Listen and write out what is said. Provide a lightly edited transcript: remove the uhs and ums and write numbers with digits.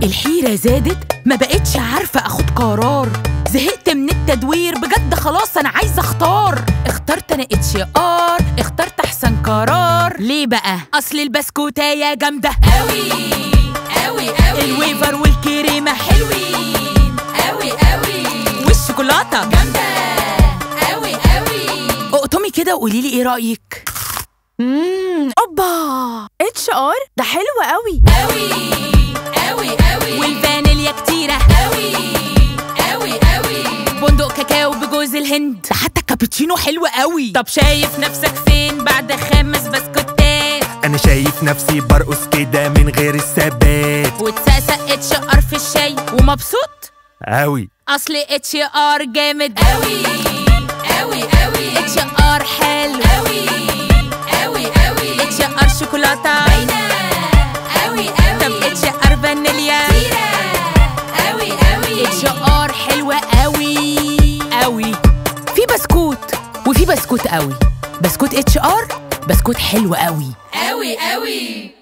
الحيرة زادت، ما بقتش عارفة اخد قرار، زهقت من التدوير بجد، خلاص انا عايزة اختار. اخترت انا HR، اخترت احسن قرار. ليه بقى؟ اصل البسكوتاية جامدة قوي قوي قوي، الويفر والكريمة حلوين قوي قوي، والشوكولاتة جامدة قوي قوي. اقطمي كده وقولي لي ايه رأيك؟ اوبا، HR ده حلو قوي قوي قوي قوي، والفانيليا كتيرة قوي قوي قوي، بندق كاكاو بجوز الهند، حتى الكابتشينو حلو قوي. طب شايف نفسك فين بعد 5 بسكوتات؟ انا شايف نفسي برقص كده من غير الثبات، وتسقسق HR في الشاي ومبسوط قوي، اصل HR جامد قوي قوي قوي، HR حلو قوي قوي قوي، HR شوكولاته باينه قوي قوي، طب HR فانيليا كتيره قوي قوي، HR حلوه قوي قوي. في بسكوت وفي بسكوت قوي، بسكوت HR بسكوت حلو قوي قوي قوي.